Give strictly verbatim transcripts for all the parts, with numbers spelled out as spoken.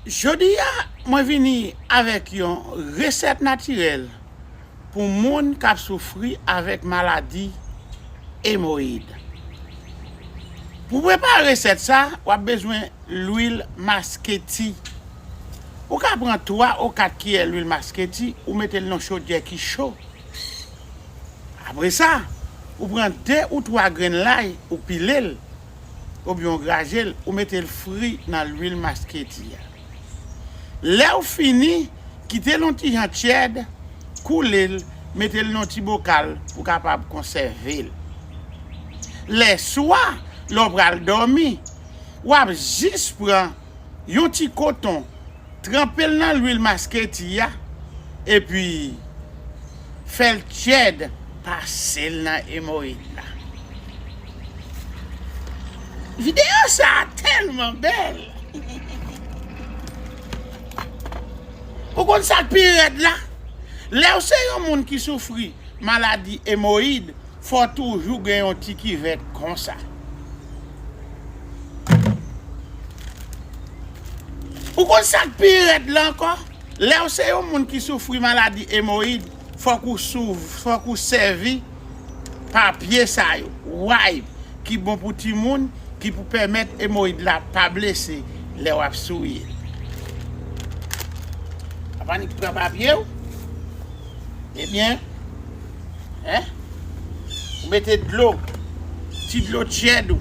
Jodi a, mwen vini avèk yon resèt natirèl pou moun k ap soufri avèk maladi emoyid. Pou prepare resèt sa, w ap bezwen lwil masketi. Ou ka pran twa ou kat kiyè lwil masketi, ou mete l nan chodyè ki cho. Apre sa, ou pran de ou twa grenn lay, ou pile l, oubyen ou graje l, ou mete l fri nan lwil masketi a. Lè w fini, kite l yon ti jan tyèd, koule l, mete l nan yon ti bokal pou w kapab konsève l. Lèswa, lè w pral dòmi, w ap jis pran yon ti koton, tranpe l nan lwil masketi a, epi fè l tyèd, pase l nan emoyid la. Videyo sa a tèlman bèl! Ou konn sa k pi rèd la? Lè w se yon moun ki soufri maladi emoyid, fò toujou gen yon ti kivèt konsa. Ou konn sa k pi rèd la ankò? Lè w se yon moun ki soufri maladi emoyid, fòk ou sou, fòk ou sèvi papye sa yo, wipe, ki bon pou timoun, ki pou pèmèt emoyid la pa blese lè w ap souye l. Apa nik pran papye w? Ebyen, en? Ou mete dlo, ti dlo tyèd ou.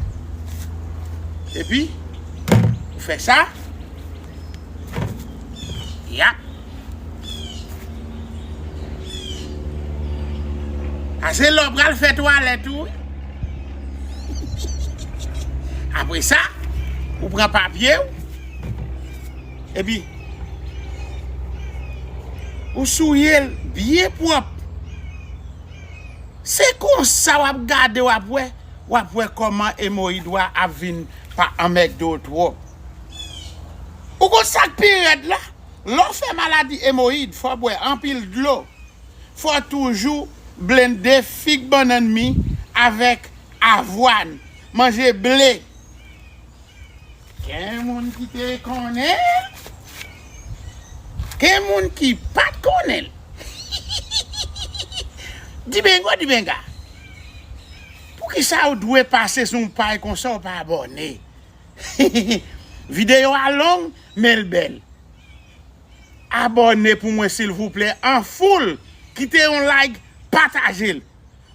Epi, ou fè sa. Yap. Ase lè w pral fè twalèt ou. Apre sa, ou pran papye w. Epi, ou souye l byen pwòp. Se konsa w ap gade, w ap wè, w ap wè kòman emoyid ou a ap vin pa anmède w twòp. Ou konn sa k pi rèd la? Lè w fè maladi emoyid, fò w bwè anpil dlo. Fò w toujou blende fig, bannann, mi avèk avwàn. Manje ble. Gen moun ki te konnen l, gen moun ki pa t konnen l. Dibengo, dibenga. Poukisa w dwe pase sou yon pay konsa w pa abòne? Videyo a long, men l bèl. Abòne pou mwen silvouplè an foul. Kite yon like, pataje l.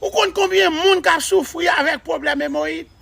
Ou konn konbyen moun k ap soufri avèk pwoblèm emoyid?